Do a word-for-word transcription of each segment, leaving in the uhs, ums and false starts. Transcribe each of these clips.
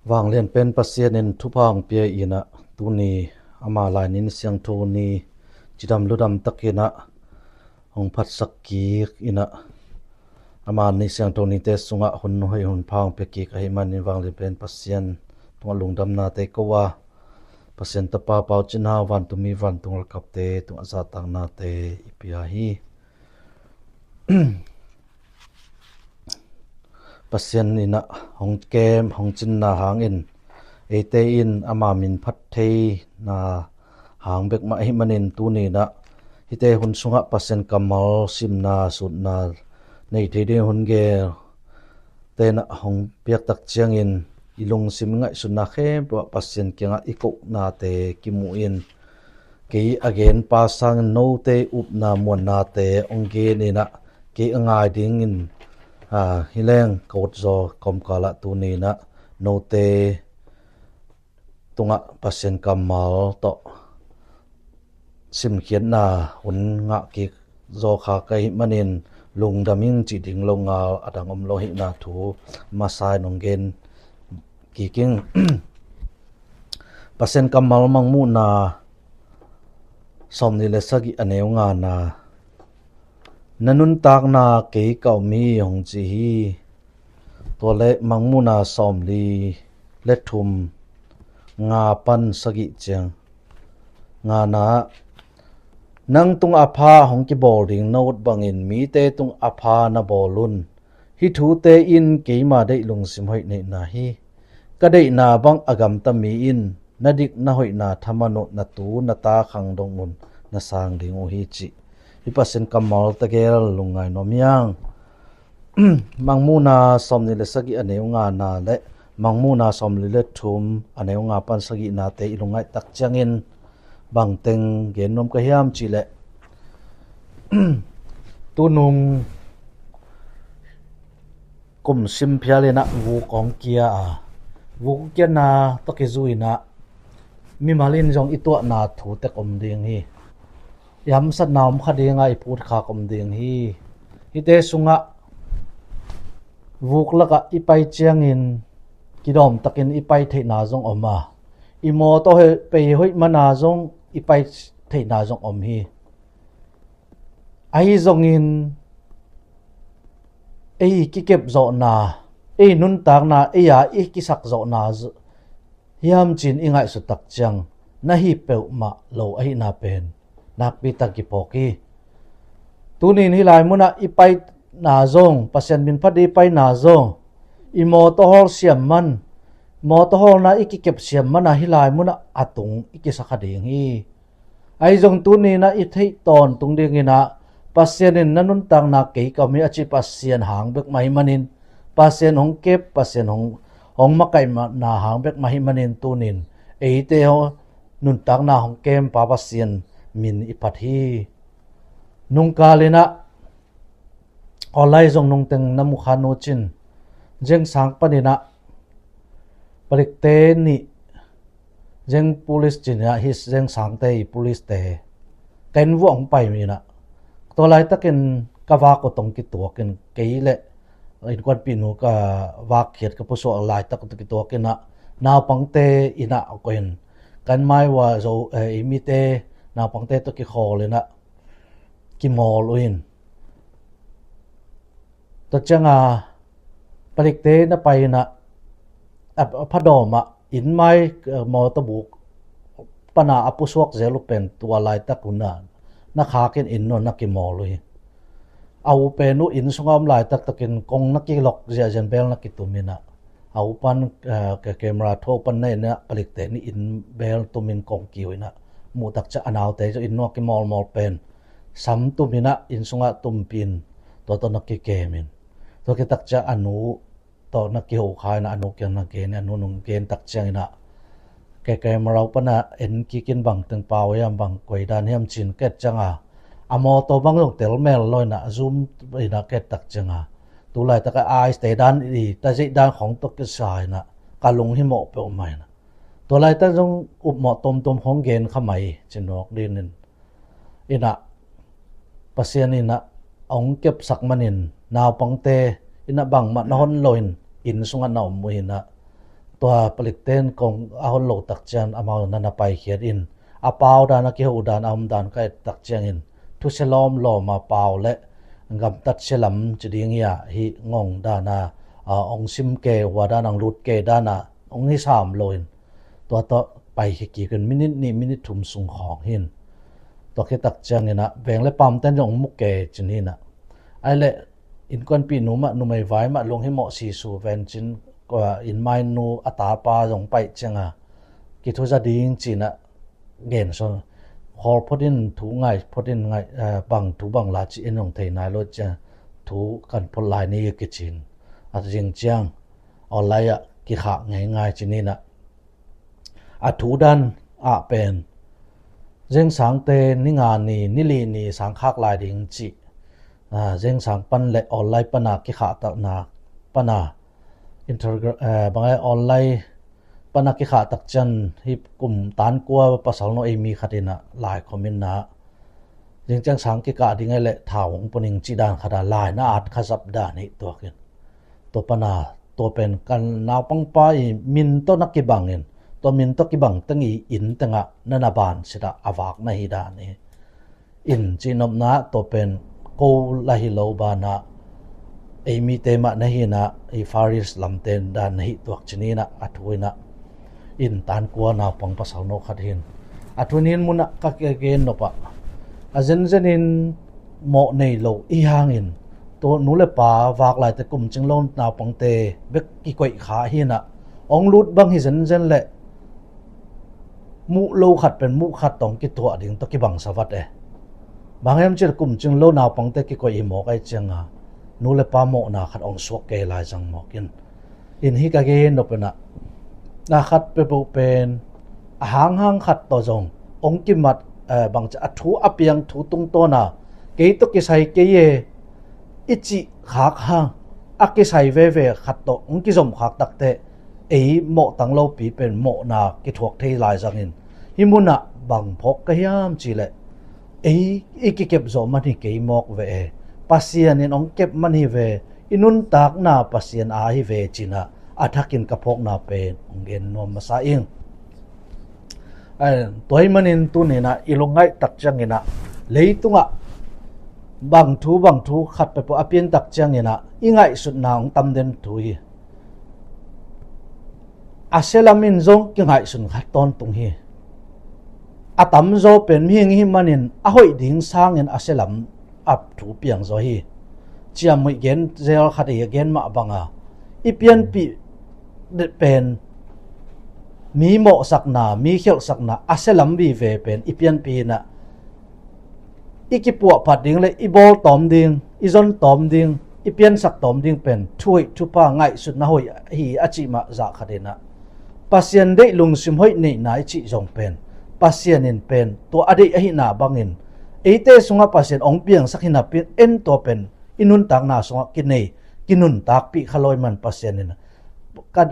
Vanglian pen Pasian in thupha hong pia in ah, tuni ama lai ni siangtho ni cidam ludam takin ah hong phatsak kik in ah, ama ni siangtho nite sungah hun hoih hun pha hong pia kik ahih manin vanglian pen Pasian tungah lungdamnate ko a, Pasian tapa Pau Cin Hau, vantung mi vantung galkapte tungah zahtaknate i pia hi. Pasian in ah hong kem hong cinna hangin eite in ama min phat theina hang bek mah ahih manin tuni in ah hihte hun sungah Pasian kammal simna sutna nei thei ding hun gel te in ah hong piak tak ciangin i lungsim i ngaihsutna khempeuh ah Pasian kiangah i kohnate kimu in, kei a genpa sangin note upna muannate hong gen in ah, kei a ngai dingin, ah, hi leng ka ut zaw kawmkal ah tuni in ah note tungah Pasian kammal tawh simkhiatna hun ngah kik zaw kha ka hih manin lungdam ing cih ding lo ngal a dang om lo ahihna thu masa in hong gen kik ing. Pasian kammal Mangmuhna sawmnih le sagih a neu ngana, na nuntakna kei ka om hi hong ci hi. Tua le Mangmuhna sawmli le thum nga pan sagih ciang ngana, nang tungah a pha hong kibawl ding na ut bangin mite tungah a pha na bawl un. Hih thute in keima deih lungsim hoih neihna hi. Ka deihna bang a gamta mi in na dik na hoihna thaman uh na tu na ta khangdong un na sang ding uh hi cih hih Pasian kammal tegel lungngai nuam hi hang. Mangmuhna sawmnih le sagih a neu ngana le Mangmuhna sawmli le thum a neu nga pan sagihnate i lungngaih tak ciangin bangteng gen nuam ka hiam cih leh, tunung kum sim phial in ah vuk hong kia a, vuk kiatna tawh kizui in ah mimal in zong i tuahna thu tek om ding hi. I hamsatna om kha ding a, i phutkhak om ding hi. Hihte sungah vuk lakah i pai ciangin kidawm takin i pai theihna zong om a, i mawtaw hoih, pei hoih mana zong i pai theihna zong om hi. Ahi zongin ei kikep zawhna, ei nuntakna, ei a i kisak zawhna z-, hiam cin i ngaihsut tak ciang na hi peuhmah lo ahihna pen nakpi tak kiphawk hi. Tunin hih lai munah i paina zong, Pasian min phat i paina zong, i mawtaw hawl siam man, mawtaw hawlna i kikep siam mana hih lai munah a tung i kisa kha ding hi. Ahi zong tuninah i theih tawntung dinginah Pasian in na nuntakna kei ka mi a ci Pasian hang bek mah hi manin, Pasian hong kep, Pasian hong, hong makaihna hang bek mah hi manin tunin eite hong nuntakna hong kempa Pasian min i phat hi. Nungkalinah online zong nungteng na mukha nu cin, Zeng sang paninah palikte nih, Zeng police cinah hi Zeng sangte i police te ka inn vuah hong pai minah, tua laitakin ka vak uh tong kituakin kei le innkuanpih nu ka vak khiat ka pusuak laitak uh tong kituakinah naupangte innah a koihin kan mai uh a zo, eh, i mite naupangte tawh kikhawlinah kimawl uh in. Tua cianga palikte na pai inah a, a phadawmah inn mai, eh, mawtaw buk pana a pusuak zel uh pen tua laitak hunah na khakin inn nuah na kimawl uh hi. A u pen uh inn sungah om laitak takin kong na kilok ziahzian bel na kitum inah a u pan, eh, ka camera tho pan na innah palikte nih inn bel tumin kong kiu inah muh tak ciah a naute zong inn nuah kimawlmawl pen sam tuminah inn sungah tumpin tua tawh na kikemin tua kitak ciah a nu tawh na kiho kha inah a nu kiang na gen, a nu nung gen tak cianginah ke camera panah en kikin bangteng pau hiam bang koi dan hiam cin ket cianga a mawtaw bang zong telmel lo inah zoom inah ket tak cianga tu laitaka ice te dan i ta zeih dan khong tawh kisa inah ka lung hi mawh peuhmah inah tua laitak zong upmawh tomtom khong gen kha mai cinawk dinin inah Pasian inah a hong kepsak manin naupangte inah bangmah na hon loin inn sungah na om uh inah Tua palikten kong a hon lo tak ciang amau na na paikhiat in, a pau dan, a kiho dan, a om dan ka et tak ciangin thusia lawmlawm a pau le gamtat sia lam ci ding hi a, hih ngong dan a, a, ong sim ke, hua dan ong lut ke dan a ong hi sam lo in, tua tawh paikhia kik in minit nih minit thum sung khawng hin. Tua khit tak ciangin ah veng le pamten zong ong mu ke cin hi na. Ai le innkuanpih nu mah, numei vai mah lunghimawh sisu ven cin, kua inn mai nu a tapa zong paih ciang a kithuza ding cin ah gen sawn. Khawl phot in, thu ngai phot in, ngai, eh, bang thu bang la ci en zong thei nai lo ciang, thu kan phot lai ni kici in. A zing ciang online ah kikhah ngeingai cin hi na. A thu dan ah pen Zingsangte ni nga ni, ni li ni sang khak lai ding cih, a, Zingsang pan le online pan a kikhahtakna pan a, intergra-, eh, bang e, online pan a kikhahtak ciang hih kum tan kua pasal no ei mi khat in ah lai khawm in ah, zing ciang sang kikah ding e le thau hong pua ning cih dan khat a lai na at kha zap dan hi tuak in. Tua pan a, tua pen kan naupangpa i min tawh na kibang in, tua min tawh kibang teng i inn teng ah na na ban sit ah a vak na hi dan hi. In cihnopna ah tua pen ko la hi lo ban ah, ei mite mah na hi na, i Far East lamte dan na hi tuak cin hi na, a thu in ah. In tan kua naupang pasal no khat hin. A thu in mun ah ka gen nop ah, a zenzen in mawh nei lo i hangin, tua nu le pa vak laite kum cing lo naupangte bek kikoih kha hi na, ong lut bang hi zenzen le muh lo khat pen muh khat tawh ong kituah ding tawh kibang sa vat e. Bang hiam cih le kum cing lo naupangte kikoih hi mawk ai ciang a, nu le pa mawhna khat ong suak kei lai zang mawk in. In hih ka gen nop in ah, na khat peuhpeuh pen a hanghang khat tawh zong ong kimat, eh, bang ci a thu a piang thu tungtawn a, kei tawh kisai kei e i cih khak hang, a kisai veve khat tawh ong kizom khak tak teh, ei mawh tang lopi pen mawhna kithuak thei lai zang in. Hih mun ah bang phawk ka hiam cih le, ei i kikep zawh man hi kei mawk ve e, Pasian in ong kep man hi ve, i nuntakna Pasian a hi ve cin ah a thak in ka phawkna pen ong gen nuam masa ing. Ai, tua ahih manin tuni in ah i lungngaih tak ciang in ah, leitung ah bang thu bang thu khat peuhpeuh a pian tak ciang in ah i ngaihsutna ong tam den thu hi. A sia lam in zong kingaihsun kha tawntung hi. A tamzaw pen mihing i hih manin a hoih ding sangin a sia lam a thu piang zaw hi. Ciamnuih gen zel khat hi, a gen mah bang a, i pianpih pen mi mawhsakna, mi khialhsakna, a sia lam vive pen i pianpih in ah, i kipuahphat ding le i bawl tawm ding, i zon tawm ding, i piansak tawm ding pen thuhoih thupha, ngaihsutna hoih hi a cih mah zah khat in ah, Pasian deih lungsim hoih neihna i cih zong pen Pasian in pen tua a deih ahihna bangin eite sungah Pasian ong piangsak hi napi-in, en tua pen i nuntakna sungah kinei, kinuntakpih kha lo ahih man Pasian in ah, ka,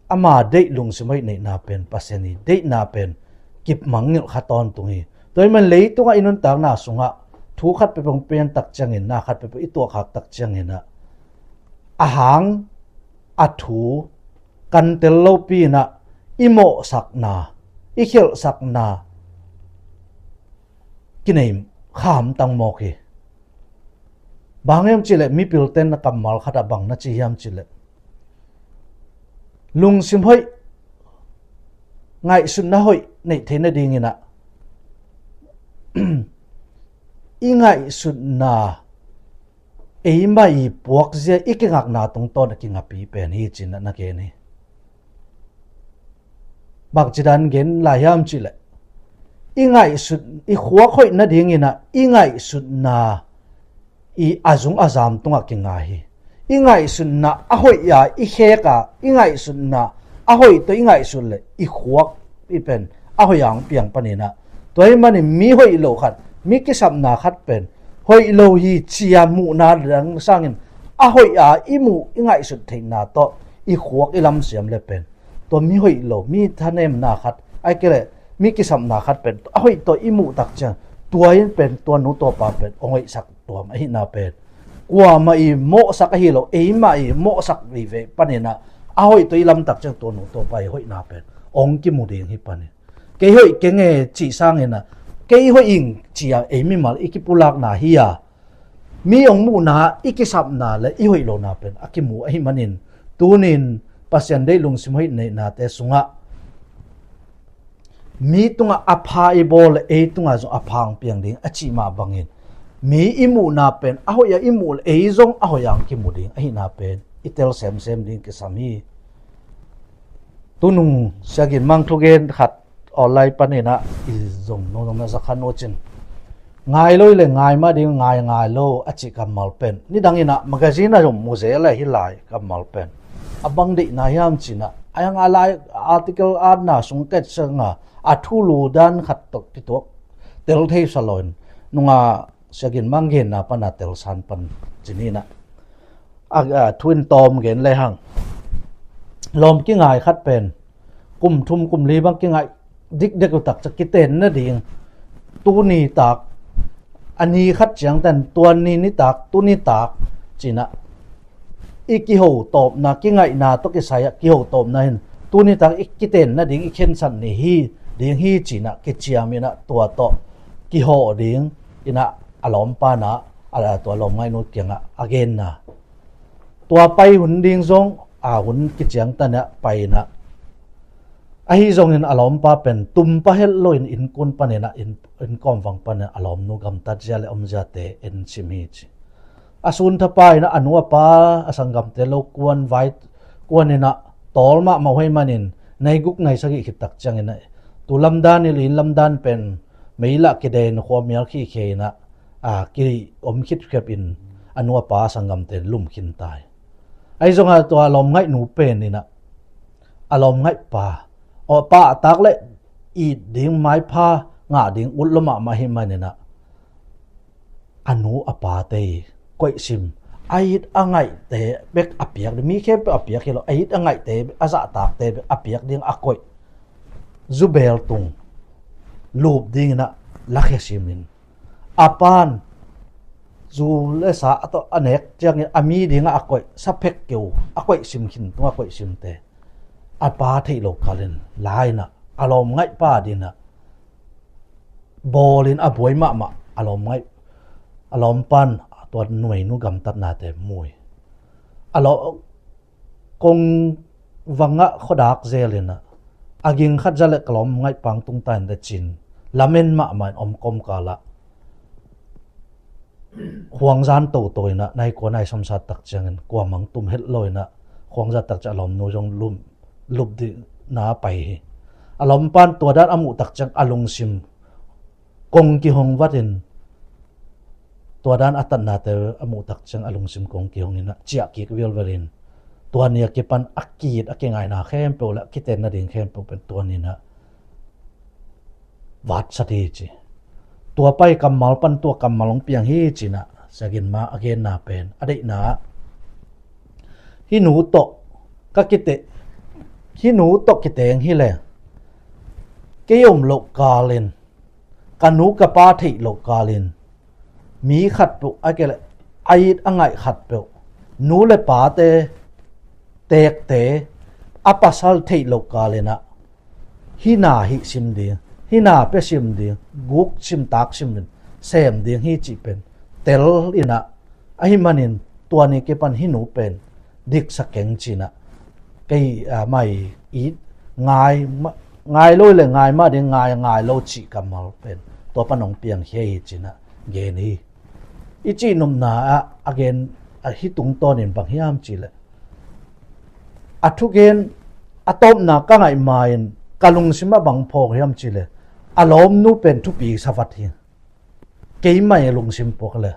ama deih lungsim hoih neihna pen, Pasian i deihna pen kip mangngilh kha tawntung hi. Tua ahih man leitungah i nuntakna sungah thu khat peuhpeuh pian tak ciangin, na khat peuhpeuh i tuah khak tak ciangin ah, a hang a thu kan tel lopi in ah, i mawhsakna, i khialhsakna kinei kha hamtang mawk hi. Bang hiam cih le, mipilten a kammal khat ah bang na ci hiam cih le, lungsim hoih, ngaihsutna hoih neih theih nading in ah, i ngaihsutna, eimah i puakzia, i kingakna tungtawn a kingapi pen hi cin ah na gen hi. Bangci dan gen lai hiam cih le, i ngaihsut, i khuak hoih nading in ah i ngaihsutna i a zung a zam tungah kinga hi. I ngaihsutna a hoih a i khek a, i ngaihsutna a hoih tawh i ngaihsut le i khuak i pen a hoih a ong piang panin ah, tua ahih manin mi hoih lo khat, mi kisapna khat pen hoih lo hi ci a muhna dang sangin, a hoih a i muh, i ngaihsut theihna tawh i khuak, i lamsiam le pen tua mi hoih lo, mi thanemna khat, ahih kei leh mi kisapna khat pen a hoih tawh i muh tak ciang, tua in pen tua nu tua pa pen ong hoihsak tuam ahihna pen, kuamah i mawhsak ahi lo, eimah i mawhsak vive panin ah, a hoih tawh i lamtak ciang tua nu tua pa i hoihna pen ong kimu ding hi panin. Kei hoih keng e cih sangin ah, kei hoih ing ci-a ei mimal i kipulakna hi a, mi ong muhna i kisapna le i hoih lona pen a kimu ahih manin, tunin Pasian deih lungsim hoih neihnate sungah mi tungah a pha i bawl le ei tungah zong a pha ong piang ding a cih mah bangin, mi i muhna pen a hoih a i muh le ei zong a hoih a ong kimu ding ahihna pen i tel semsem ding kisam hi. Tunung Sia Gin Mang thugen khat online panin ah i zong nong zong na za khan uh cin, ngai lo i le ngai mah ding, ngai ngai lo a cih kammal pen nidangin ah magazine ah zong mu zel a hi lai kammal pen a bang deihna hiam cin ah, a yang a lai article atna sung ket sanga a thulu dan khat tawh kituak tel thei sa lo in, nunga Sia Gin Mang genna pan a tel san pan cin in ah, a, a thu in tawm gen le hang, lawm kingai khat pen kum thum kum li bang kingaih dikdek uh tak ciang kiten nading, tuni tak a ni khat ciangtan tua ni nitak tuni tak cin ah i kiho tawpna, kingaihna tawh kisai ah kiho tawpna hin tuni tak i kiten nading i khensat ni hi ding hi cin ah kiciam in ah tua tawh kihawh ding in ah a lawmpa in ah a tua lawmngaihnu kiangah a genna. Tua pai hun ding zong a hun kiciangtan ah pai in ah, ahi zongin a lawmpa pen tumpa helh loin innkun panin ah, inn, innkawm vang panin ah a lawmnu gamtat zia le om ziate en sim hi ci. A sun thapa in ah a nu a pa a sanggamte lo kuan vai kuan in ah tawl mahmah uh ahih manin nai guk nai sagih khit tak ciangin ah, tu lamdan i lin lamdan pen mei lah kiden khua mial khihkhia in ah, a, ki om khit khep in a nu a pa a sanggamte lum khin tai. Ahi zongah tua a lawmngaihnu pen in ah a lawmngaihpa, aw, pahtak le it ding maipha ngah ding ut lo mahmah ahih manin ah a nu a pate koihsim, a it a ngaihte bek a piak ding, mi khempeuh a piak hi lo, a it a ngaihte bek, a zahtakte bek a piak ding a koih zubel tung lup dingin ah lakhia simin, a pan zu le sa a tawh a nek ciangin a mi dingah a koih sa phek keu a koihsim khin tung a koihsimte a pa theih lo kalin la in ah a lawmngaihpa dingin ah bawlin a buai mahmah a lawmngaih, a lawmpan tua numeinu gamtatnate mu hi. A law kong vangah khuadak zel in ah a ging khat za le ka lawmngaihpa ong tung ta in te cin lamen mahmah in om kawmkal ah khuangzan toto in ah nai kua nai sawmsat tak ciangin kuamah ong tum helh lo in ah khuangzan tak ciang a lawmnu zong lum, lup dihna pai hi. A lawmpan tua dan a muh tak ciang a lungsim kong kihong vatin, tua dan a tatnate a muh tak ciang a lungsim kong kihong in ah ciah kik vialvial in, tua ni a kipan a ki-it a kingaihna khempeuh le a kiten nading khempeuh pen tua ni in ah vatsat hi ci. Tua pai kammal pan tua kammal ong piang hi ci in ah Sia Gin Mang a genna pen a deihna ah, hih nu tawh ka kite, hih nu tawh kiteng hi le kei om loh kalin, ka nu ka pa theih loh kalin, mi khatpeuh a kei le a it a ngaih khatpeuh, nu le pate, tekte, a pasal theih loh kalin ah hih na hih sim ding, hih na pia sim ding, guk sim tak sim ding, sem ding hi cih pen tel in ah, ahih manin tua ni kipan hih nu pen diksa keng ci in ah, kei, a, mai it ngai ma, ngai lo i le ngai mah ding, ngai, ngai lo cih kammal pen tua pan ong piang hi hi ci in ah gen hi. I cih nopna ah a gen, a, hih tungtawnin bang hiam cih le, a thugen a tawpna ka ngaih ma-in ka lungsim ah bang phawk hiam cih le, a lawmnu pen thupi sa vat hi. Keimah i lungsim puak le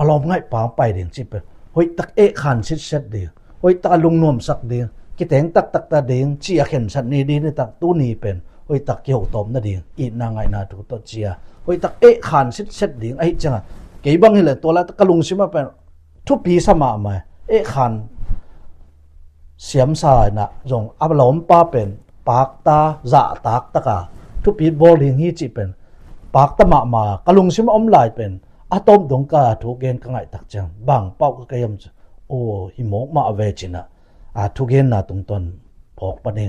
a lawmngaihpa pai ding cih pen hoihtak eh khan sitset ding, hoihtak a lungnuamsak ding, kiteng taktak ta ding cih a khensat ni ding nitak tuni pen hoihtak kiho tawm nading itna ngaihna thu tawh ci-a hoihtak eh khan sitset ding ahih ciangin, kei bang hi le tua laitak ka lungsim ah pen thupi sa mahmah, eh khan siamsa in ah zong a lawmpa pen pakta zahtak taka thupi bawl ding hi cih pen pakta mahmah ka lungsim a om lai pen a tawp dong ka thu gen ka ngaih tak ciang bang pau ka kei om ci, aw, hi mawk mah ve ci in ah a thugenna tungtawn phawk pan hi.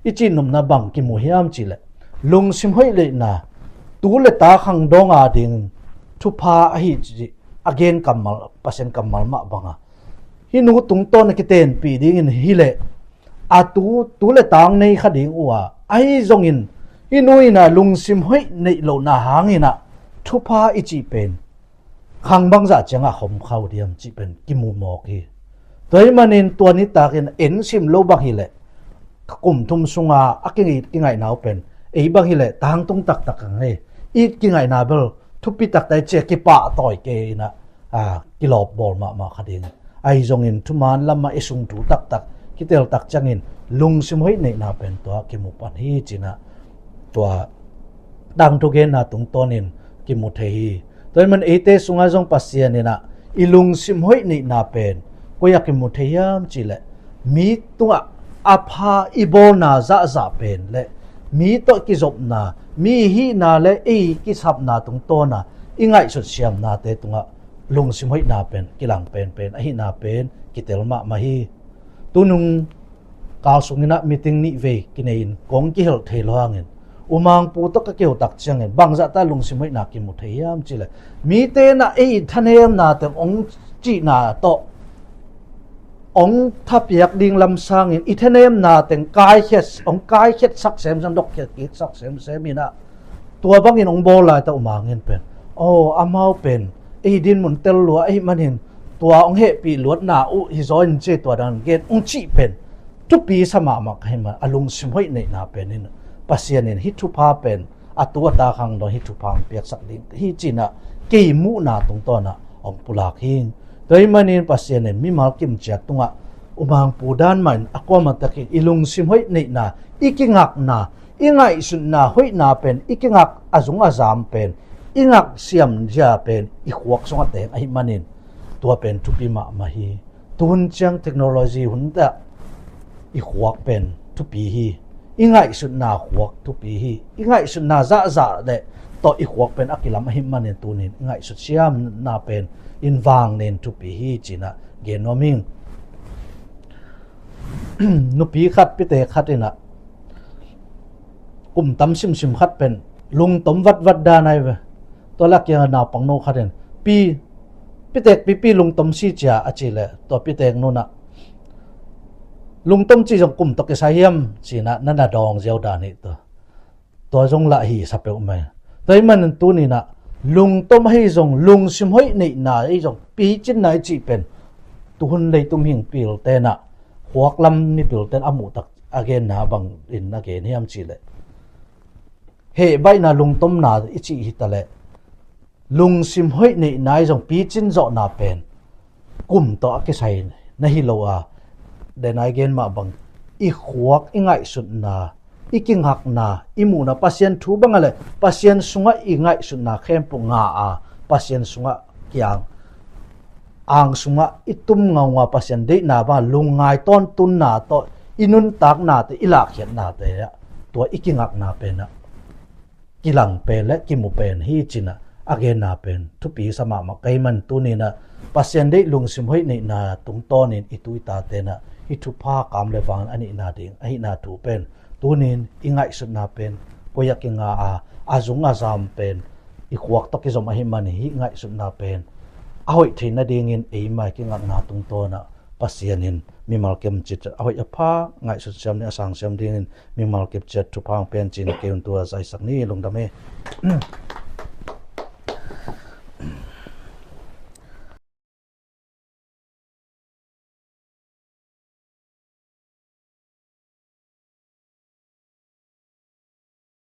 I cihnopna bang kimu hiam cihleh, lungsim hoih neihna, tu le ta khangdong a ding thupha ahi cih a gen kammal, Pasian kammal mah banga, hih nu tungtawn a kitenpih dingin hileh, a tu, tu le ta hong nei kha ding uh a, ahi zongin hih nu in a lungsim hoih neih lohna hangin a thupha i cih pen khang bangzah ciangah khom kha uh diam cih pen kimu mawk hi. Tua ahih manin tua nitakin en sim lo bang hileh, kum thum sunga a kingaih, kingaihna uh pen, ei bang hileh tangtung taktak ang hi. I kingaihna bel thupi taktak, i cia kipahtawi kei in a, a, kilawp bawl mahmah kha ding. Ahi zongin thuman lamah i sung thu taktak kitel tak ciangin lungsim hoih neihna pen tua kimu pan hi ci-in a, tua tangthu genna tungtawnin kimu thei hi. Tua ahih man eite sungah zong Pasian in a, i lungsim hoih neihna pen koi-ah kimu thei hiam cihleh, mi tungah a pha i bawlna zahzah pen le mi tawh kizopna, mi hihna le ei kisapna tungtawna i ngaihsut siamnate tungah lungsim hoihna pen kilang penpen ahihna pen kitel mahmah hi. Tunung kal sungin a meeting nih vei kinei-in kong kihelh thei lo hangin, U Mang Pu tawh ka kihel tak ciangin bangzah ta lungsim hoihna kimu thei hiam cihleh, mite in a ei thanemna teng hong cihna tawh hong thapiak ding lam sangin i thanemna teng kaikhiat, hong kaikhiatsak semsem, dokkhiat kiksak semsem in a, tua bangin hong bawl laitah U Mang in pen, aw, amau pen ei dinmun tel lua ahih manin tua hong hehpih luatna uh hi zaw in ci, tua dan gen hong cih pen thupi sa mahmah ka hih man, a lungsim hoih neihna pen in Pasian in hih thupha pen a tu a ta khangdong hih thupha hong piaksak ding hi ci-in a, kei muhna tungtawn a hong pulak hi. Tua ahih manin Pasian in mimal kimciat tungah U Mang Pu dan mah in a kuamah takin i lungsim hoih neihna, i kingakna, i ngaihsutna hoihna pen, i kingak a zung a zam pen, i ngak siamzia pen i khuak sungah teng ahih manin tua pen thupi mahmah hi. Tu hun ciang technology hun teh i khuak pen thupi hi. I ngaihsutna khuak thupi hi. I ngaihsutna zahzah le tawh i khuak pen a kilam ahih manin tunin i ngaihsut siamna pen in vang nen thupi hi ci-in a gen nuam ing. Nupi khat, pitek khat in a, kum tam simsim khat pen lungtom vatvat dan ahi ve. Tua lak kiangah naupangno khat in, pi, pitek pipi lungtom si cia a cih leh, tua pitek nu in a, lungtom cih zong kum tawh kisai hiam ci-in a, na na dawng ziau dan hi tua. Tua zong lah hi sa peuhmah. Tua ahih manin tunin a, lungtom ahi zong, lungsim hoih neihna ahi zong, picinna i cih pen tu hun leitung hing pilte in a, khuak lam mipilte in a muh tak a genna bangin a gen hiam cih leh, hehbaihna, lungtomna i cih hi taleh, lungsim hoih neihna ahi zong picin zawhna pen kum tawh a kisai na hi lo a, den a i gen mah bang, i khuak, i ngaihsutna, i kingakna, i muhna, Pasian thu bangah le Pasian sungah i ngaihsutna khempeuh nga a, Pasian sungah kiang, ang sungah i tum ngaunga, Pasian deihna bangah lungngai tawntunna tawh i nuntaknate, i lahkhiatnate ah tua i kingakna pen ah kilang pen le kimu pen hi ci-in ah a genna pen thupi sa mahmah ka hih man, tuni-in ah Pasian deih lungsim hoih neihna tungtawnin i tu i tate in ah hih thupha kam le vang a neihna ding ahihna thu pen, tuni-in i ngaihsutna pen koi-ah kinga a, a zung a zam pen i khuak tawh kizom ahih manin hih ngaihsutna pen a hoih theih nadingin eima i kingakna tungtawn ah Pasian in mimal kipciat a hoih a pha ngaihsut siam ni, a sang siam dingin mimal kipciat thupha hong pia in ci-in kei un tua zaisak ni. Lungdam hi.